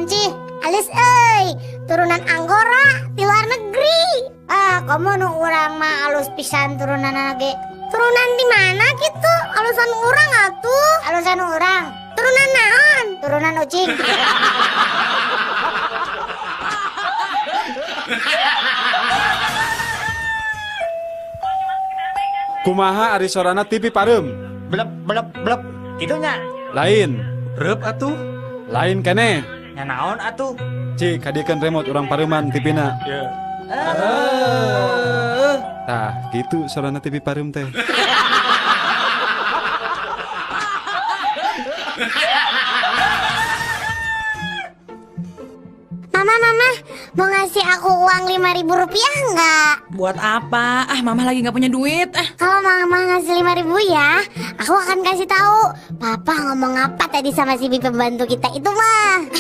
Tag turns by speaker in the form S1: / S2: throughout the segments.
S1: Cih? Alus euy, turunan Anggora di luar negeri. Ah, komo nu urang mah alus pisan turunanna ge. Turunan di mana gitu? Alusan urang atuh. Alusan urang. Turunan naon? Turunan ucing.
S2: Kumaha ari sorana TV pareum?
S3: Blep blep blep. Kitu nya.
S2: Lain.
S4: Reup atuh.
S2: Lain keneh.
S3: Nya naon atuh?
S2: Cik, kadiekeun remote urang pareuman TV-na.
S4: Ya.
S2: Tah, gitu sorana TV pareum teh.
S1: Mama, mama, mau ngasih aku uang 5.000 rupiah nggak?
S5: Buat apa? Ah, mama lagi nggak punya duit. Ah.
S1: Kalau mama ngasih 5.000 ya, aku akan kasih tahu papa ngomong apa tadi sama si bibi pembantu kita itu mah.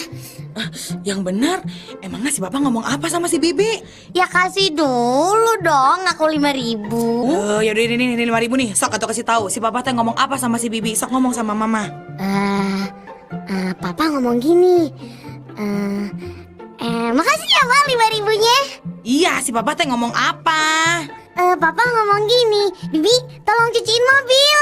S5: Yang benar, emangnya si papa ngomong apa sama si bibi?
S1: Ya kasih dulu dong, aku 5.000.
S5: Oh, yaudah ini 5.000 nih. Sok atau kasih tahu si papa teh ngomong apa sama si bibi. Sok ngomong sama mama.
S1: Papa ngomong gini. Makasih ya, Pak, 5.000-nya.
S5: Iya, si papa teh ngomong apa?
S1: Papa ngomong gini, Bibi, tolong cuciin mobil.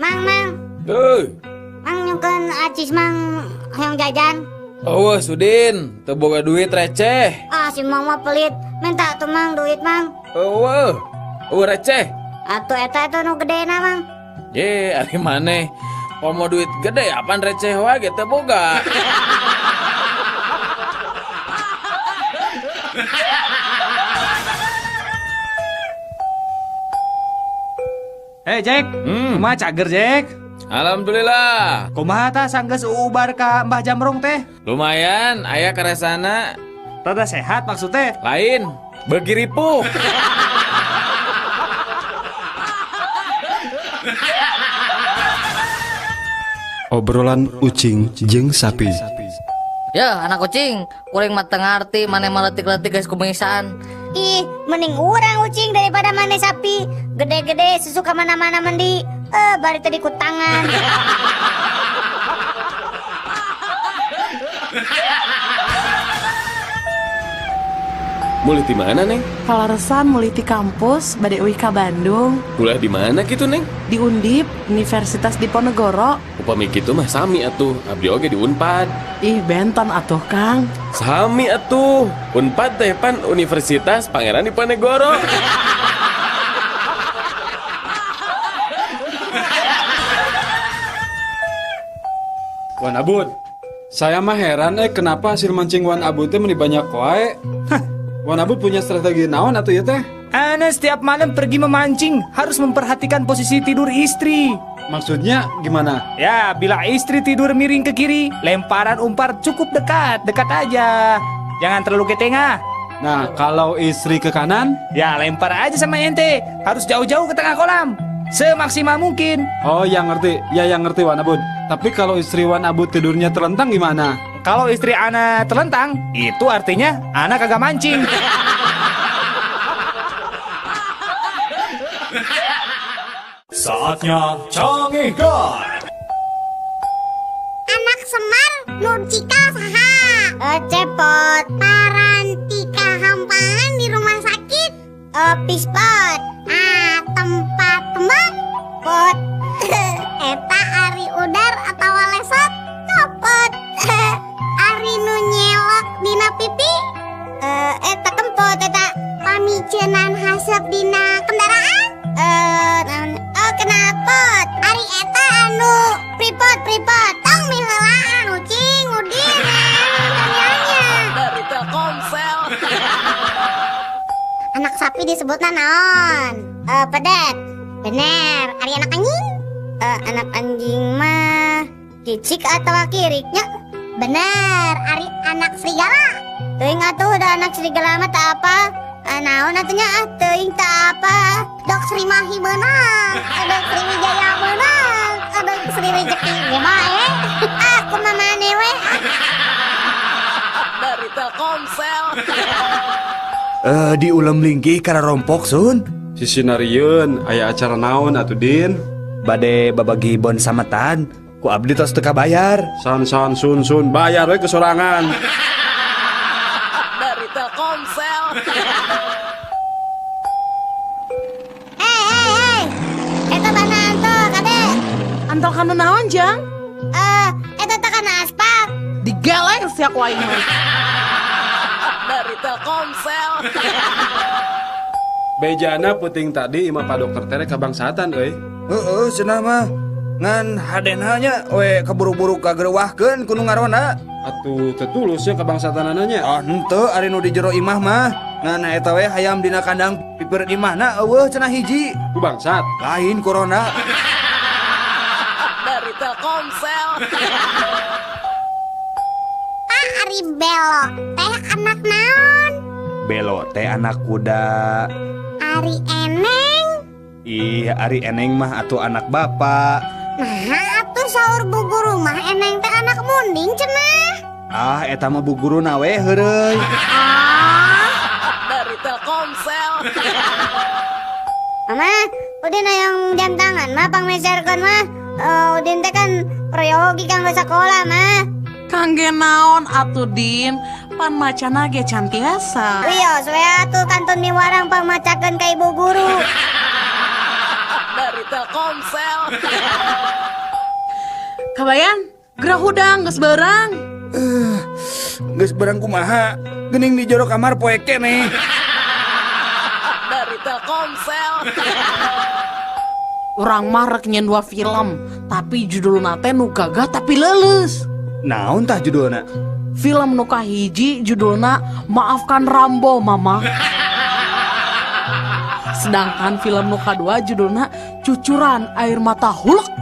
S1: Mang, mang. Mang nyungkeun acis mang hayang jajan.
S6: Oh, Sudin, teu boga duit receh.
S1: Ah, si mang mah pelit. Minta tuh mang duit, mang.
S6: Eueuh. Eueuh receh.
S1: Atuh eta eta nu gedena, Mang.
S6: Ye, ari maneh. Komo duit gede apaan receh wae ge teu boga.
S4: Hey Jack, kumaha cager Jack?
S6: Alhamdulillah.
S4: Kumaha tah sanggeus uubar ka Mbah Jamrong teh?
S6: Lumayan, aya karesana.
S4: Rada sehat maksudnya?
S6: Lain, beuki ripuh.
S2: Obrolan ucing jeung sapi.
S7: Ya, anak kucing, kuring mah teu ngarti maneh mah leutik-leutik geus kumisan.
S1: Ih, mending urang ucing daripada maneh sapi. Gede-gede susu ka mana-mana mandi. Bari tadi ku tangan.
S6: Mulih di mana, Neng?
S8: Kaleresan mulih ti kampus bade uih ka Bandung.
S6: Kuliah di mana gitu, Neng?
S8: Di Undip, Universitas Diponegoro.
S6: Upami kitu mah sami atuh, abdi oge di Unpad.
S8: Ih, benten atuh, Kang.
S6: Sami atuh. Unpad teh pan Universitas Pangeran Diponegoro.
S2: Wan Abud, saya mah heran kenapa hasil mancing Wan Abud teh meni banyak wae. Wan Abud punya strategi naon atuh ieu teh?
S4: Ana setiap malam pergi memancing harus memperhatikan posisi tidur istri.
S2: Maksudnya gimana?
S4: Ya, bila istri tidur miring ke kiri, lemparan umpar cukup dekat, dekat aja. Jangan terlalu ke tengah.
S2: Nah, kalau istri ke kanan?
S4: Ya, lempar aja sama ente. Harus jauh-jauh ke tengah kolam. Semaksimal mungkin.
S2: Oh, yang ngerti. Ya, yang ngerti Wan Abud. Tapi kalau istri Wan Abud tidurnya telentang gimana?
S4: Kalau istri ana telentang, itu artinya ana kagak mancing.
S9: Saatnya Canggihkan.
S1: Anak Semar Nurcika saha? Cepot. Parantika hampangan di rumah sakit. Pispot. Ah, tempat tembak. Pot. Eta ari udar atau lesot. Copot. Ari nu nyelok dina pipi. Eta kempot eta. Pamicenan hasep dina kendaraan. Oh kenapot. Ari eta anu pripot pripot. Tong miheulaan ucing udin. Tanyanya.
S7: Dari Telkomsel.
S1: Anak sapi disebutna naon? Pedet. Bener. Ari anak anjing? Anak anjing mah cicik atau kiriknya? Bener. Ari anak serigala. Teuing atuh da anak serigala mah tak apa. Naon atunya ah teuing tak apa. Dok Sri Mahi meunang, dok Sri Wijaya meunang, dok Sri Rejeki ge bae. Ah kumaha maneh we.
S7: Dari Telkomsel.
S10: Di ulam linggih karena rompok sun.
S2: Sisinarieun aya acara naon atuh, Din?
S4: Bade babagi bon sametan, ku abdi tos teu kabayar.
S2: San san sun sun bayar we kesorangan.
S5: Dari Telkomsel.
S1: Hei hei hei. Eta bana antol kade.
S8: Antol kana naon, Jang?
S1: Eh, eta teh kana aspal.
S8: Digeleng sia ku aing mah.
S5: Dari Telkomsel.
S2: Bejana peuting tadi imah Pak Dokter tere kabangsatan euy.
S4: Heeh, cenah mah. Ngan hadena nya we keburu-buru kagerewahkeun ku nu ngaronda.
S2: Atuh teu tulus nya kabangsatanana nya.
S4: Ah, henteu ari nu di jero imah mah. Ngan eta we hayam dina kandang pipir imahna eueuh cenah hiji.
S2: Ku bangsat.
S4: Lain corona.
S5: Dari Telkomsel.
S1: Pak ari Belo teh anak naon?
S4: Belo teh anak kuda.
S1: Ari Eneng.
S4: Ih, ari Eneng mah atuh anak bapak.
S1: Nah, atuh saur bu guru mah Eneng teh anak munding cenah.
S4: Ah, eta mah bu guruna we heureuy.
S1: Ah.
S5: Dari Telkomsel.
S1: Mama, Udin hayang jam tangan mah pangmeserkeun mah. Udin teh kan proyogi kanggo sakola mah.
S8: Kangge naon atuh, Din? Pan macana ge can tiasa.
S1: Wios we atuh kantun miwarang pangmacakeun ka ibu guru.
S5: Dari Telkomsel.
S8: Kabayan, gerah hudang geus beurang.
S4: Geus beurang kumaha? Geuning di jero kamar poe keneh.
S5: Dari Telkomsel.
S8: Urang mah rek nyen dua film, tapi judulna teh nu gagah tapi leuleus.
S4: Naon tah judulna?
S8: Film nu kahiji judulna Maafkan Rambo Mama. Sedangkan film nu kadua judulna Cucuran Air Mata Hulk.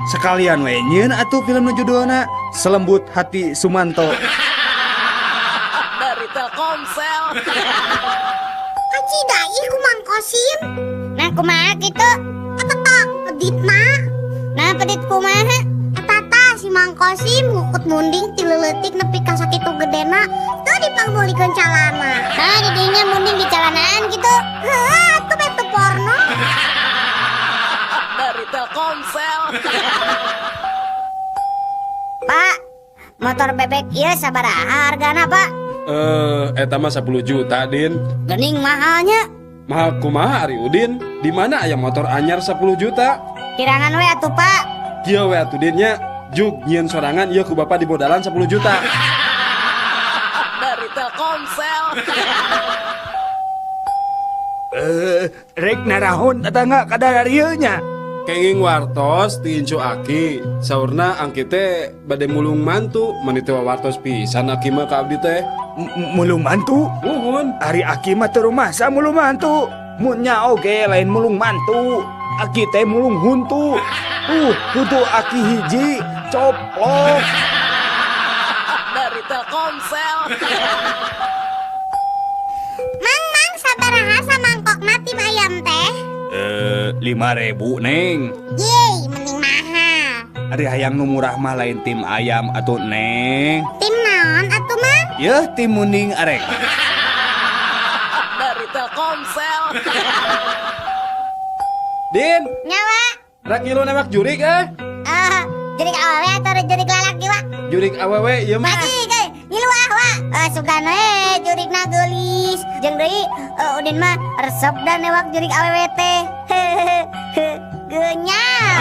S4: Sekalian we nyieun atuh film nu judulna Selembut Hati Sumanto.
S5: Dari Telkomsel.
S1: Kacida ih ku Mang Kosim. Nah kumaha kitu? Eta tah peditna. Nah pedit kumaha? Eta tah si Mang Kosim ngukut munding ti leuletik nepi ka sakitu gedena teu dipangmeulikeun calana. Nah didinya munding di calanaan kitu. Heuh atuh bete porno.
S5: Dari Telkomsel.
S1: Pak, motor bebek ieu sabaraha hargana, Pak?
S2: Eta mah 10 juta, Din.
S1: Geuning mahalnya.
S2: Mahal kumaha ari Udin? Di mana aya motor anyar 10 juta?
S1: Kirangan we atuh, Pak.
S2: Kieu we atuh Din nya. Jug nyieun sorangan ieu ku bapak dibodalan 10 juta.
S5: Dari Telkomsel.
S4: Rek narahon tetangga kadarieu nya.
S2: Kenging wartos ti incu aki. Saurna angki teh bade mulung mantu, mani teh wartos pisan aki mah ka abdi teh.
S4: Mulung mantu?
S2: Muhun.
S4: Ari aki mah teu rumasa mulung mantu. Mun nya oge lain mulung mantu. Aki teh mulung huntu. Huntu aki hiji coplok.
S5: Dari Telkomsel.
S1: Mang mang sabaraha samangkokna tim ayam teh?
S4: 5.000 Neng.
S1: Yeay, mending mahal.
S4: Ari hayang nu murah mah lain tim ayam atuh Neng.
S1: Tim naon atuh Mang?
S4: Yeuh tim munding arek.
S5: Dari Telkomsel.
S2: Din,
S1: Nyawa.
S2: rek ngilu newak jurik eh?
S1: Jurik awewe atau jurik lalaki wa?
S2: Jurik awewe ieu mah.
S1: Masih euy, ngilu ah wa. Sugan we jurikna geulis. Jeung deui Udin mah resep da newak jurik awewe teh. Geunyal.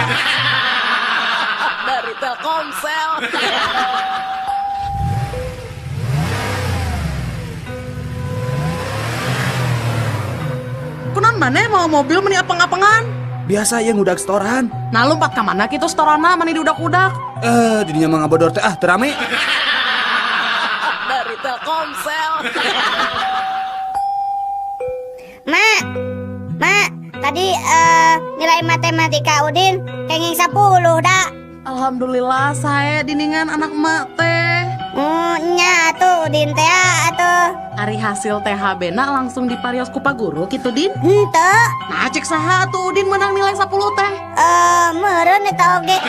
S5: Dari Telkomsel.
S8: Kunaon maneh mawa mobil meni apeng-apengan?
S4: Biasa yang ngudak setoran.
S8: Nah lompat ka mana kitu setorana mani diudak-udak?
S4: Didinya mah ngabodor teh ah teu rame.
S5: Dari Telkomsel.
S1: Ma, ma, tadi nilai matematika Udin kenging 10 dah.
S8: Alhamdulillah saya diningan anak emak teh.
S1: Nya atuh Udin teh atuh.
S8: Ari hasil THB na langsung diparios ku Pak Guru kitu Din.
S1: Henteu.
S8: Nah cek saha atuh Udin menang nilai 10 teh.
S1: Meureun eta oge.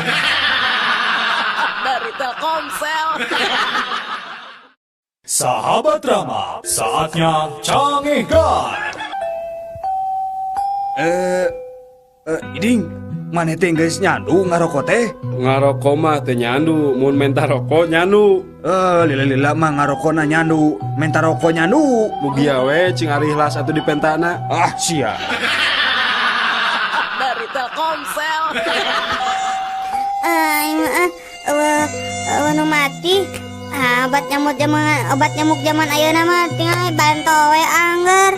S5: Dari Telkomsel.
S9: Sahabat Rama, saatnya Canggih Guard.
S4: Iding, maneh teh geus nyandu ngaroko teh?
S2: Ngaroko mah teu nyandu, mun menta rokok nyandu.
S4: Lila-lila mah ngarokona nyandu, menta rokok nyandu.
S2: Mugia we cing ari ikhlas atuh dipentana.
S4: Ah, sia.
S8: Dari Telkomsel.
S1: Nu mati. Obat nyamuk zaman ayeuna mah tinggal banto we angger.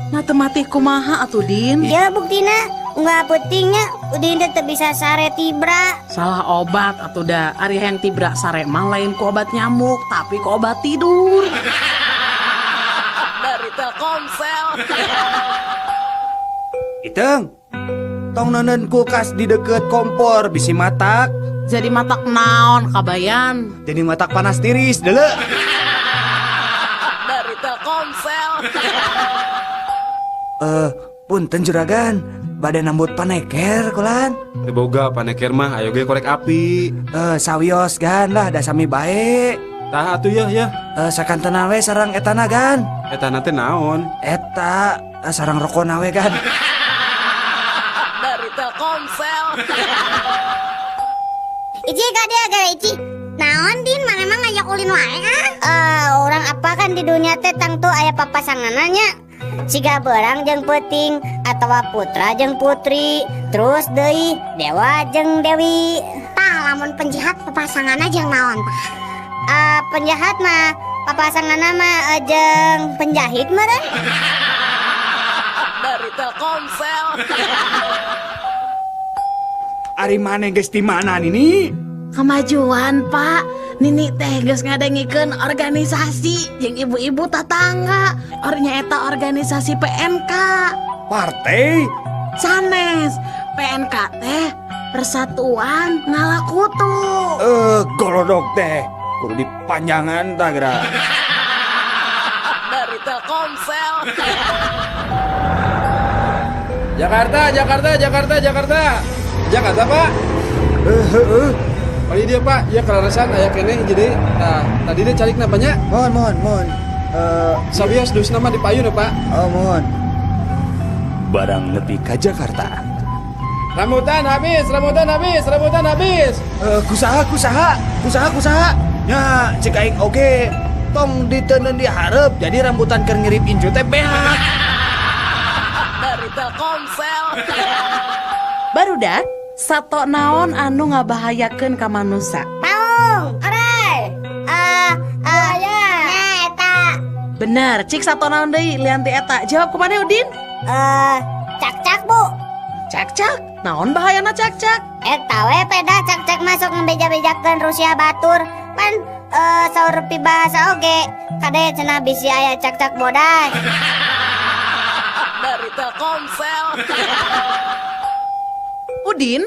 S8: Nah teu mati kumaha atuh Din?
S1: Ya buktina unggal peutingnya Udin teh teu bisa sare tibra.
S8: Salah obat atuh da. Ari hayang tibra sare mah lain ku obat nyamuk tapi ku obat tidur. Dari Telkomsel.
S4: Iteng, tong neundeun kulkas di deket kompor bisi matak.
S8: Jadi matak naon kabayan?
S4: Jadi matak panas tiris deuleu.
S8: Dari Telkomsel.
S4: Punten juragan, bade nambut paneker kulan.
S2: Teu boga paneker mah ayo ge korek api.
S4: Sawios gan lah da sami bae.
S2: Tah atuh yeuh yeuh.
S4: Sakantena we sareng etana gan.
S2: Etana teh naon?
S4: Eta sareng rokona we gan.
S8: Dari Telkomsel.
S1: Ici ka dia gara Ici. Naon Din, maneh mah ngajak ulin wae ah. Orang apa kan di dunia teh tangtu aya papasanganna. Siga berang jeung peuting atawa putra jeung putri, terus deui dewa jeung dewi.
S10: Tah lamun penjahat papasanganna jeung naon tah?
S1: Penjahat mah papasanganna mah jeung penjahit meureun.
S8: Dari Telkomsel.
S4: Ari maneh geus di mana nini?
S8: Kemajuan Pak, Nini teh geus ngadengikeun organisasi jeung ibu-ibu tatangga. Ornya eta organisasi PNK.
S4: Partai?
S8: Sanes, PNK teh Persatuan Ngalakutu.
S4: Golodog teh kudu dipanjangan tah geura.
S8: Dari Telkomsel.
S2: Jakarta, Jakarta, Jakarta, Jakarta. Jakarta, Pak. Pagi dia Pak, ya kelarasan aya keneh jadi. Nah, tadi dia calik napanya?
S4: Mohon.
S2: Sabios dus nama di payun ya, Pak.
S4: Oh, mohon. Barang nepi ka Jakarta.
S2: Rambutan habis, rambutan habis, rambutan habis.
S4: Kusaha. Nya, cek aing oge. Tong diteundeun dihareup jadi rambutan keur ngirip incu teh beak.
S8: Dari Telkomsel. Barudak, sato naon anu ngabahayakeun ka manusa?
S1: Paung, orai. Ya. Nah, eta.
S8: Bener, cik sato naon deui lian ti eta. Jawab kumaha Udin?
S1: Cak-cak, Bu.
S8: Cak-cak? Naon bahayana cak-cak?
S1: Eta we peda cak-cak masuk ngebeja-bejakeun Rusia batur. Pan saur pibahasa oge. Kade cenah bisi aya cak-cak bodas.
S8: Dari Telkomsel. Udin,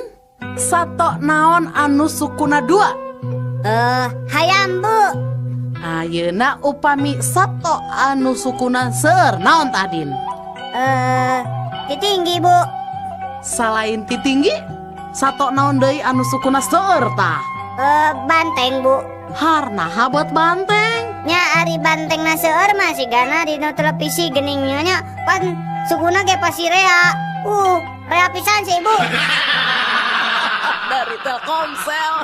S8: sato naon anu sukuna dua?
S1: Hayam, Bu.
S8: Ayeuna upami sato anu sukuna seueur naon tah, Din?
S1: Titinggi, Bu.
S8: Salain titinggi, sato naon deui anu sukuna seueur tah?
S1: Banteng, Bu.
S8: Harnaha buat banteng?
S1: Nya ari banteng na seueur mah sigana dina televisi geuning nya pan sukuna ge pasti rea. Rea pisan sih, Ibu.
S8: Dari Telkomsel.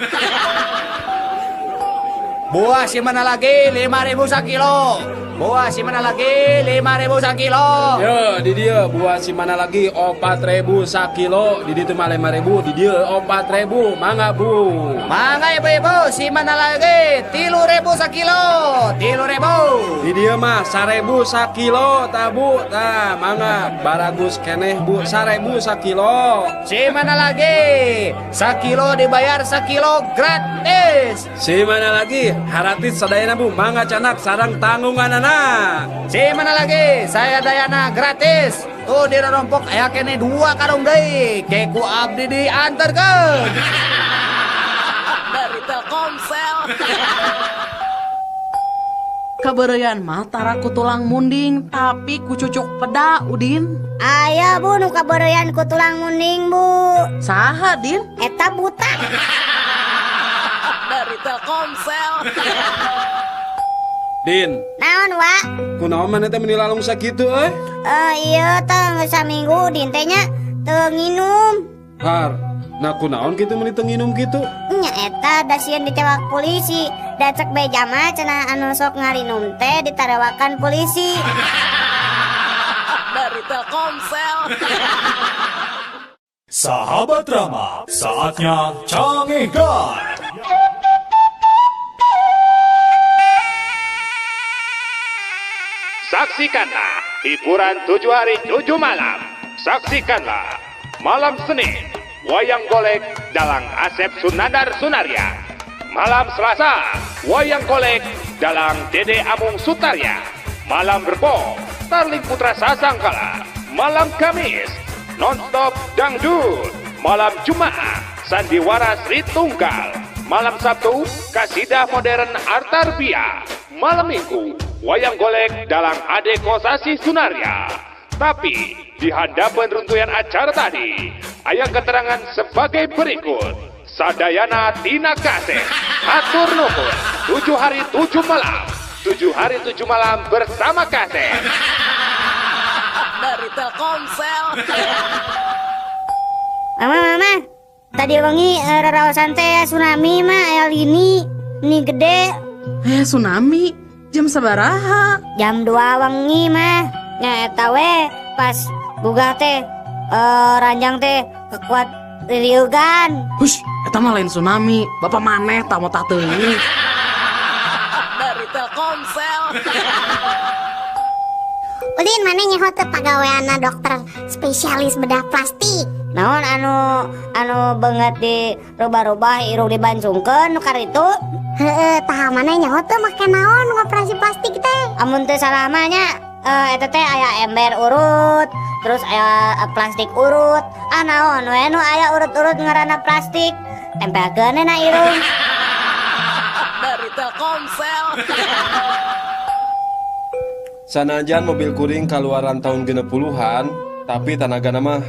S3: Buah si mana lagi 5.000 sakilo. Buah si mana lagi 5.000 sakilo.
S2: Yo, di dia buah si mana lagi 4.000 sakilo. Di ditu mah 5.000, di dia 4.000. Mangga, Bu.
S3: Mangga ibu-ibu, si mana lagi 3.000 sakilo. 3.000.
S2: Di dia mah 1.000 sakilo tah, Bu. Tah, mangga baragus keneh, Bu. 1.000 sakilo.
S3: Si mana lagi? Sakilo dibayar sakilo gratis.
S2: Si mana lagi? Haratis sadayana, Bu. Mangga canak sarang tanggunganana.
S3: Si mana lagi? Saya dayana gratis. Tuh di rompok aya kene 2 karung deui. Ke ku abdi diantarkeun.
S8: Dari Telkomsel. Kabeureuyan mah tara ku tulang munding tapi ku cucuk peda, Udin.
S1: Aya, Bu, nu kabeureuyan ku tulang munding, Bu.
S8: Saha, Din?
S1: Eta buta.
S8: Dari Telkomsel.
S2: Din.
S1: Naon, Wa?
S2: Kunaon maneh teh meni lalung sakitu euy?
S1: Iya teh geus saminggu Din teh nya teu nginum.
S2: Har, nah kunaon kitu meni teu nginum kitu?
S1: Nya eta da sieun ditewak polisi. Da cek beja mah cenah anu sok ngarinum teh ditarewakan polisi.
S8: Dari Telkomsel.
S9: Sahabat Rama, saatnya Cangehgar.
S11: Saksikanlah hiburan 7 hari 7 malam. Saksikanlah malam Senin, Wayang Golek Dalang Asep Sunandar Sunarya. Malam Selasa, Wayang Golek Dalang Dede Amung Sutarya. Malam Rebo, Tarling Putra Sasangkala. Malam Kamis, Nonstop Dangdut. Malam Jumat, Sandiwara Sri Tunggal. Malam Sabtu, Kasidah Modern Artarbia. Malam Minggu, Wayang Golek Dalang Ade Kosasi Sunarya. Tapi di hadapan runtuyan acara tadi, aya keterangan sebagai berikut. Sadayana Tina Kaset, hatur nuhun, 7 hari 7 malam, 7 hari 7 malam bersama Kaset.
S8: Dari Telkomsel.
S1: Mama, mama, tadi wengi raraosan teh tsunami mah aya lini, ini gede.
S8: Tsunami? Jam sabaraha?
S1: Jam 2 wengi mah. Nya eta we pas gugah teh ranjang teh kekuat ririugan.
S8: Hush, eta mah lain tsunami. Bapak maneh tah mau tah teuing. Dari Telkomsel.
S10: Udin maneh nyaho teu pagaweanna dokter spesialis bedah plastik.
S1: Naon anu beungeut di rubah-rubah irung dibancungkeun nu karitu?
S10: Heeh, tah maneh nyaho teu make naon ngoperasi plastik teh?
S1: Amun teu salah mah nya eta teh aya ember urut, terus aya plastik urut. Ah naon we nu aya urut-urut ngaranna plastik, tempelkeun na irung.
S8: Dari Telkomsel.
S2: Sanajan mobil kuring kaluaran tahun 60-an, tapi tanagana mah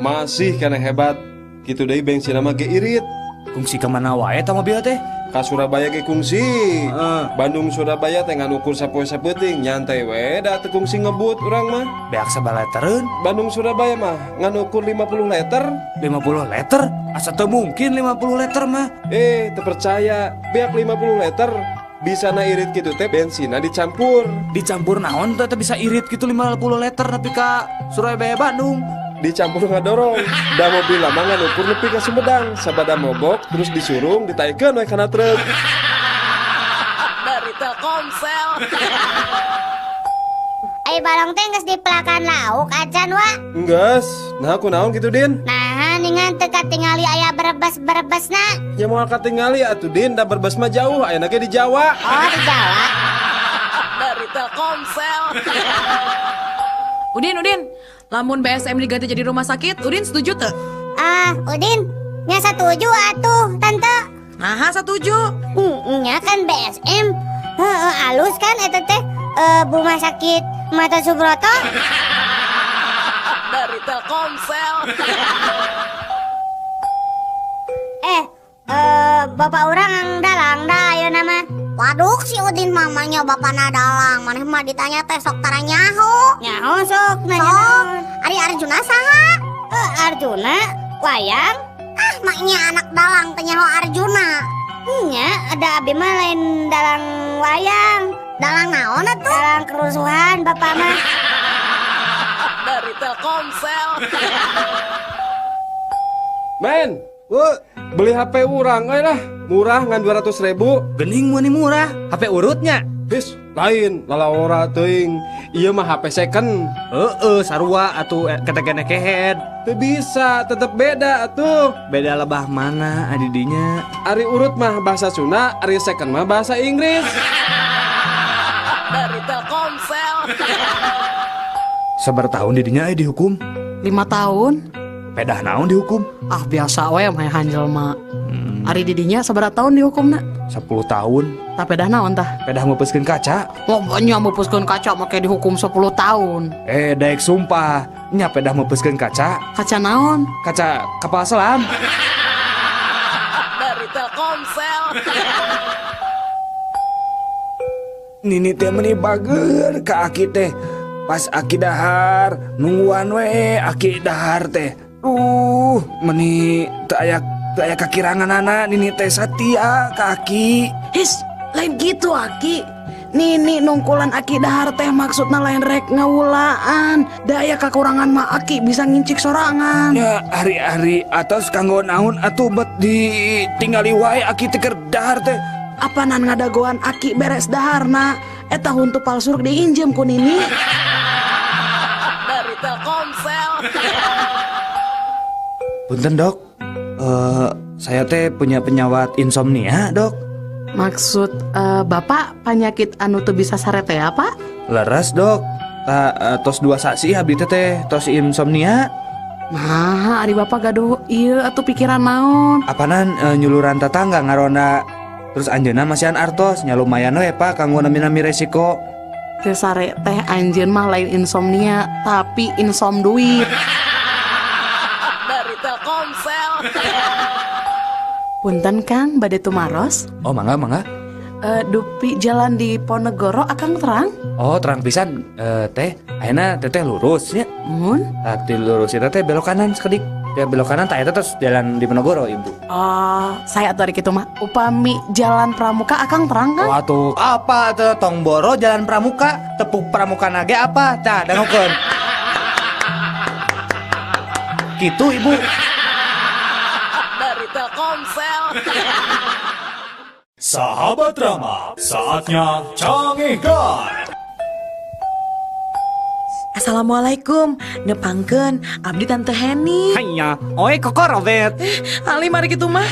S2: masih kena hebat. Kitu deui bensin mah ge irit.
S4: Kungsi ka mana wae eta mobil teh?
S2: Ka Surabaya ge kungsi. Bandung Surabaya teh ngan ukur sapoe sapeuting, nyantai we da teu kungsi ngebut urang mah.
S4: Beak sabaraha litereun?
S2: Bandung Surabaya mah ngan ukur 50 liter.
S4: 50 liter? Asa teu mungkin 50 liter mah.
S2: Teu percaya, beak 50 liter. Bisa na irit gitu teh bensinna dicampur.
S4: Dicampur naon teh bisa irit gitu 50 liter nepi ka Surabaya Bandung.
S2: Dicampur ngadorong. Da mobil lama ngan ukur nepi ka Sumedang, sabada mogok terus disurung ditaikeun we kana truk.
S8: Dari Telkomsel.
S1: Ai balong teh geus dipelakan lauk acan wa?
S2: Enggeus. Nah kunaon kitu Din?
S1: Nah ningan teu katingali aya berebes-berebesna.
S2: Ya moal katingali atuh Din, da berebes mah jauh, ayeuna ge di Jawa.
S1: Oh, di Jawa.
S8: Dari Telkomsel.
S5: Udin, Udin, lamun BSM diganti jadi rumah sakit, Udin setuju teu?
S1: Ah, Udin, nya setuju atuh, Tante.
S5: Nah, setuju.
S1: Nya kan BSM. Heeh, alus kan eta teh rumah sakit Mata Subroto.
S8: Dari Telkomsel.
S1: Bapak urang dalang dah ayeuna mah.
S10: Waduh, si Udin mamanya bapana dalang. Maneh mah ditanya teh sok tara nyaho.
S1: Nyaho sok nanya.
S10: Sok. Ari Arjuna saha?
S1: Arjuna wayang.
S10: Ah, maknya anak dalang teh nyaho Arjuna.
S1: Nya, ada abi mah lain dalang wayang.
S10: Dalang naon atuh?
S1: Dalang kerusuhan bapak mah.
S8: Dari Telkomsel.
S2: Men, beli HP urang euy lah. Murah ngan 200.000.
S4: Gening mun murah, HP urutnya.
S2: His, lain lalawora teuing. Ieu mah HP second.
S4: Heeh, sarua atuh ketegene kehead.
S2: Teu bisa, tetep beda atuh.
S4: Beda lebah mana adidinya?
S2: Ari urut mah bahasa Sunda, ari second mah bahasa Inggris.
S8: Dari Telkomsel.
S4: Sabar tahun didinya dihukum?
S8: 5 tahun.
S4: Pedah naon dihukum?
S8: Ah biasa we mah hanjel mah. Ari didinya sabaraha tahun dihukumna?
S4: 10 tahun.
S8: Tah pedah naon tah?
S4: Pedah meupeuskeun kaca.
S8: Loba nya meupeuskeun kaca make dihukum 10 tahun.
S4: Daek sumpah, nya pedah meupeuskeun kaca.
S8: Kaca naon?
S4: Kaca kapal selam.
S8: Dari Telkomsel.
S4: Nini teh meni bager ka aki teh. Pas aki dahar nungguan we aki dahar teh. Meni teu aya kakiranganana nini teh satia ka aki.
S8: His, lain gitu aki. Nini nungkulan aki dahar teh maksudna lain rek ngawulaan. Da aya kakurangan mah aki bisa ngincik sorangan.
S4: Ya hari-hari atos kanggo naon atuh bet ditinggali wae aki teh keur dahar teh.
S8: Apanan ngadagoan aki beres daharna eta huntu palsu diinjem ku Nini.
S12: Dari Telkomsel.
S4: Punten dok, saya teh punya penyawat insomnia dok.
S8: Maksud bapak penyakit anu teu bisa sare teh apa?
S4: Leres dok, tos 2 sasi abdi teh tos insomnia.
S8: Nah, ari bapak gaduh ieu atuh pikiran naon?
S4: Apanan nyuluran tetangga ngaronda. Terus anjeunna masihan artos nya lumayan we Pak kanggo nami-nami resiko.
S8: Teu sare teh anjeun mah lain insomnia tapi insom duit.
S12: Dari Telkomsel.
S8: Punten Kang, bade tumaros?
S4: Oh, mangga mangga.
S8: Dupi jalan di Ponegoro akang terang?
S4: Oh, terang pisan. Teh, ayeuna teteh lurus nya.
S8: Mun?
S4: Tah lurus eta teh belok kanan sakedik. Ya belok kanan tak eta terus jalan di Ponegoro ibu.
S8: Oh, saya atuh ari kitu mah. Upami jalan Pramuka akang terang kan?
S4: Oh, atuh apa atuh tong boro jalan Pramuka, tepuk Pramuka nage apa? Tah dangukeun. Kitu ibu.
S12: Dari Telkomsel.
S9: Sahabat Rama, saatnya Cangehgar.
S5: Assalamualaikum, nepangkeun abdi Tante Heni.
S4: Hanya, oi koko Robert.
S5: Ali mari kitu mah.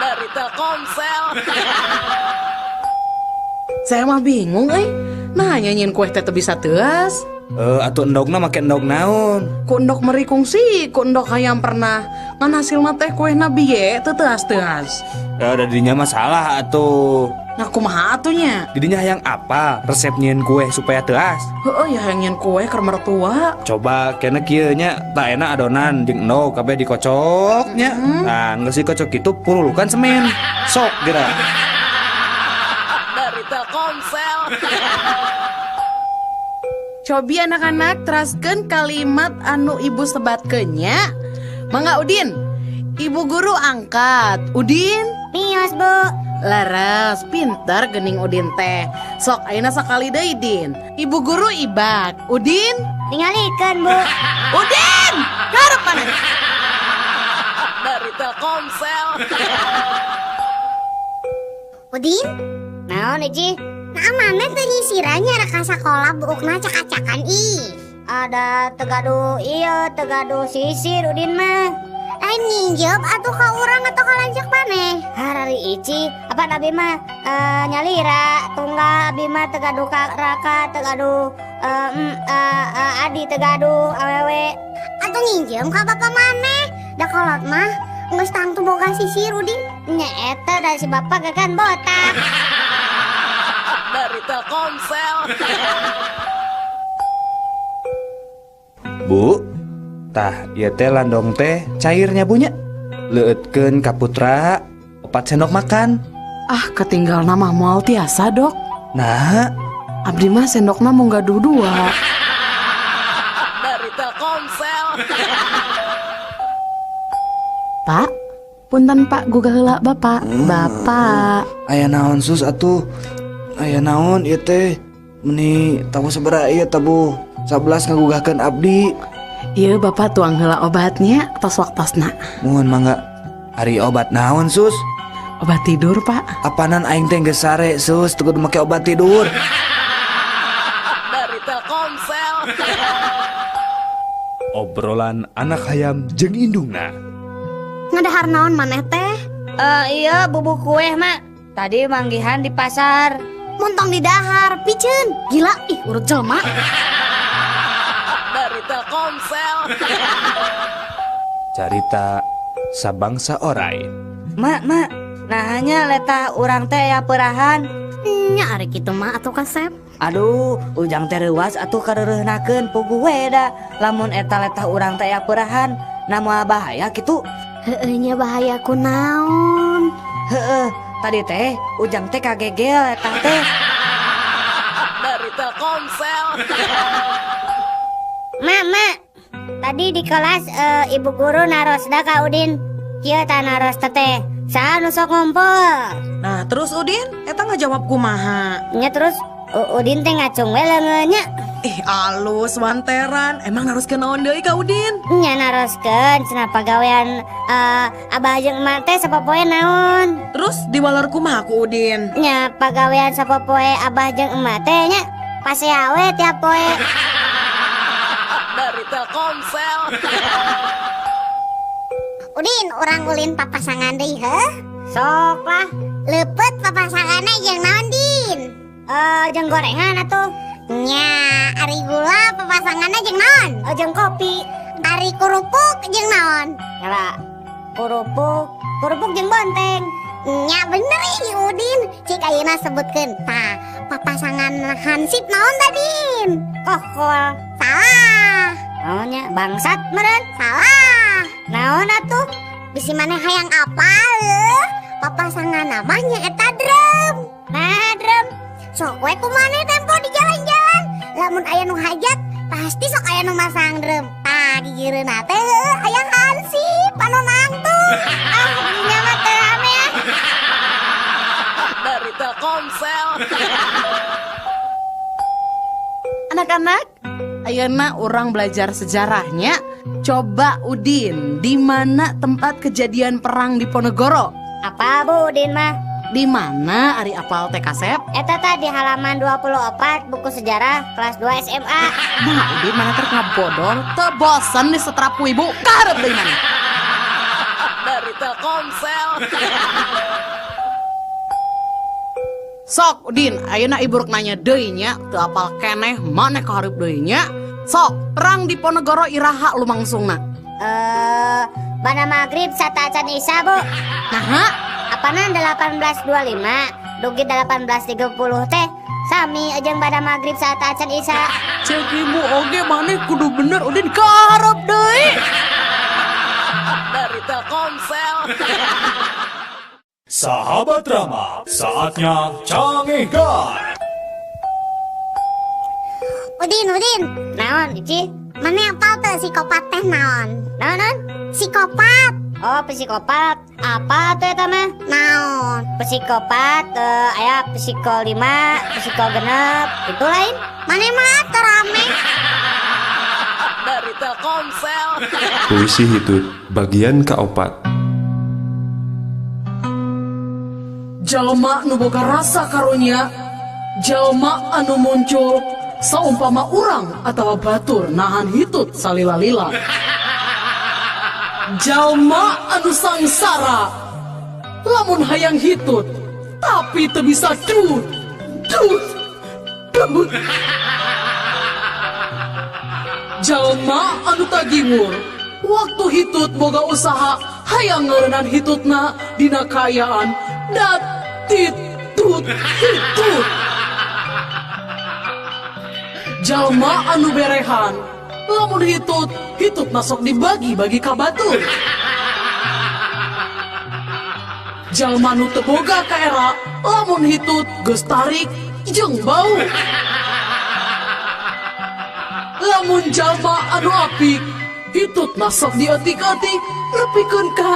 S12: Dari Telkomsel.
S8: Saya mah bingung euy. Nah, nyanyiin kue teh teu bisa teuas.
S4: Atuh endogna make endog naon?
S8: Ku endog meri kungsi, ku endog hayam pernah. Ngan hasilna teh kuehna biye teu teuas-teuas.
S4: Ya da dinya mah salah atuh.
S8: Nah kumaha atuh nya?
S4: Didinya hayang apa resep nyieun kue supaya teuas?
S8: Heueuh ya hayang nyieun kue keur mertua.
S4: Coba kena kieu nya, tah enak adonan jeung endog kabeh dikocok nya. Nah, geus dikocok kitu purulukan semen. Sok geura.
S12: Dari Telkomsel.
S8: Cobi anak-anak teraskeun kalimat anu ibu sebatkeun nya. Mangga Udin. Ibu guru angkat. Udin?
S1: Mios, Bu.
S8: Leres, pinter gening Udin teh. Sok ayeuna sakali deui Din. Ibu guru ibak. Udin?
S1: Tingalikeun, Bu.
S8: Udin! Garep maneh.
S12: Dari Telkomsel.
S1: Udin? Naon Iji? Nah, mana teh nyisirannya reka sakola buukna cak-cakan ih. Ada tegadu iya, tegadu sisir Udin mah. Lain nginjep atuh ka urang atau ka lanceuk maneh. Harari Ici, apa abi mah nyalira tunggal abi mah tegadu ka raka, tegadu adi tegadu awewe. Atuh nginjem ka bapak maneh. Da kolot mah geus tangtu boga sisir Udin. Nya eta da si bapak gagan botak.
S12: Dari Telkomsel.
S4: Bu, tah ieu teh landong teh cairnya bunya. Leueutkeun ka putra 4 sendok makan.
S8: Ah, ketinggal nama moal tiasa, Dok.
S4: Nah,
S8: abdi mah sendokna mung gaduh 2.
S12: Dari Telkomsel.
S8: Pak, punten Pak gugah heula Bapak. Bapak.
S4: Aya naon sus atuh? Aya naon ieu teh? Meni tabuh sabaraha ieu tabuh 11 ngagugahkeun abdi.
S8: Ieu Bapak tuang heula obatnya tos waktosna.
S4: Muhun mangga. Ari obat naon sus?
S8: Obat tidur, Pak.
S4: Apanan aing teh geus sare sus, teu kudu make obat tidur.
S12: Dari Telkomsel.
S9: Obrolan anak hayam jeung indungna.
S1: Ngadahar naon maneh teh? Iya bubuk kue, Mak. Tadi manggihan di pasar. Montong di dahar, piceun. Gila, ih urut jelema.
S12: Dari Telkomsel.
S4: Carita sabangsa orai.
S7: Mak, mak, nah hanya letah urang teh ya perahan.
S1: Nya ari kitu mah atuh kasep.
S7: Aduh, ujang teh reuas atuh kareureunahkeun puguh we da. Lamun eta letah urang teh ya perahan, na moal bahaya kitu.
S1: Heueuh nya bahaya kunaon?
S7: Heueuh, Tadi teh Ujang teh kagegel eta teh.
S12: Dari Telkomsel.
S1: Mama, tadi di kelas ibu guru narosna ka Udin. Kieu tah naros teh. Saha nu sok ngumpul?
S5: Nah, terus Udin eta ngajawab kumaha?
S1: Nya terus Udin teh ngacung we leungeun nya.
S5: Ih, alus wanteran. Emang naroskeun naon deui ka Udin?
S1: Nya naroskeun cenah pagawean abah jeung emak teh sapopoe naon.
S5: Terus diwaler kumaha ku Udin?
S1: Nya pagawean sapopoe abah jeung emak teh nya pasea we tiap poe.
S12: Dari Telkomsel.
S10: Udin, urang ulin papasangan deui heuh?
S1: Sok lah.
S10: Leupeut papasanganna jeung naon, Din?
S1: Jeung gorengan atuh.
S10: Nya, ari gula papasanganna jeung naon?
S1: Jeung kopi.
S10: Ari kerupuk jeung naon?
S1: Nyala kerupuk jeung bonteng.
S10: Nya bener ih Udin, cik ayeuna sebutkeun. Tah, papasangan hansip naon tadi?
S1: Kokol.
S10: Salah.
S1: Naonnya bangsat meureun?
S10: Salah.
S1: Naon atuh?
S10: Bisi maneh hayang apal? Papasangan namanya eta drum.
S1: Nah, drum.
S10: Sok we ku maneh tempo di jalan-jalan. Lamun aya nu hajat, pasti sok aya nu masang drum. Tah, gigireunna teh aya hansip anu nangtung.
S1: Ah, dinya mah teu rame ah.
S12: Dari Telkomsel.
S8: Anak-anak, ayeuna urang belajar sejarahnya. Coba Udin, di mana tempat kejadian perang Diponegoro?
S1: Apa Bu Udin mah?
S8: Di mana ari apal teh kasep?
S1: Eta tah di halaman 24 buku sejarah kelas 2 SMA.
S8: Nah, Udin mana ter ngabodor, teu bosen disetrap ku ibu, kaharep deui mana?
S12: Dari Telkomsel.
S8: Sok Udin, ayeuna ibu rek nanya deui nya, teu apal keneh maneh kaharep deui nya. Sok, perang Diponegoro iraha lumangsungna?
S1: Bana maghrib satacan isya, Bu.
S8: Naha?
S1: Apanan 1825 dugi 1830 teh sami jeung bana maghrib satacan isya.
S8: Cek ibu oge maneh kudu bener Udin kaharep deui.
S12: Dari Telkomsel.
S9: Sahabat Rama, saatnya Cangehgar.
S10: Udin, Udin.
S1: Naon, Ici?
S10: Maneh apal teu psikopat teh naon?
S1: Naon, naon?
S10: Psikopat.
S1: Oh, psikopat. Apa tuh eta mah?
S10: Naon?
S1: Psikopat, aya psiko 5, psiko 6, itu lain.
S10: Maneh mah teu rame.
S12: Dari Telkomsel.
S13: Puisi Hitut bagian keempat.
S8: Jalma nu boga rasa karunya, jalma anu muncul saumpama urang atawa batur nahan hitut salila-lila. Jalma anu sangsara lamun hayang hitut tapi teu bisa dut dut dut. Jalma anu tagiwur waktu hitut boga usaha hayang ngeureunnan hitutna dina kaayaan dat tit tut hitut. Jalma anu berehan lamun hitut, hitut masuk dibagi-bagi ka batur. Jalma nu teu boga kaera lamun hitut geus tarik jeung bau. Lamun jalma anu apik hitut masuk dietik-etik nepikeun ka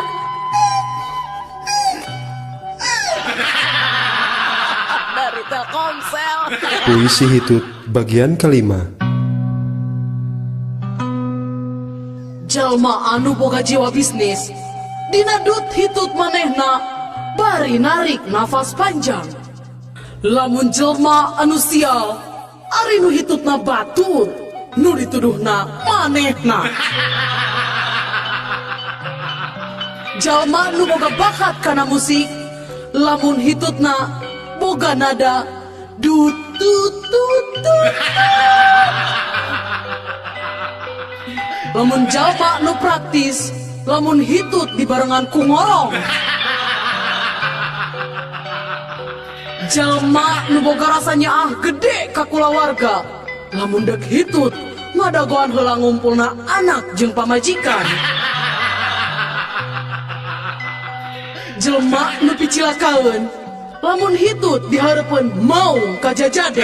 S12: Dari Telkomsel.
S13: Puisi Hitut bagian kelima.
S8: Jalma anu boga jiwa bisnis dina dut hitut manehna bari narik nafas panjang. Lamun jelma anu sial ari nu hitutna batur nu dituduhna manehna. Jalma nu boga bakat kana musik lamun hitutna boga nada dut tut tut tut. Lamun jalma nu praktis lamun hitut dibarengan ku ngorong. Jalma nu boga rasanya ah gede ka kulawarga lamun dek hitut ngadagoan heula ngumpulna anak jeung pamajikan. Jelema nu picilakaeun lamun hitut dihareupeun maung kajajade.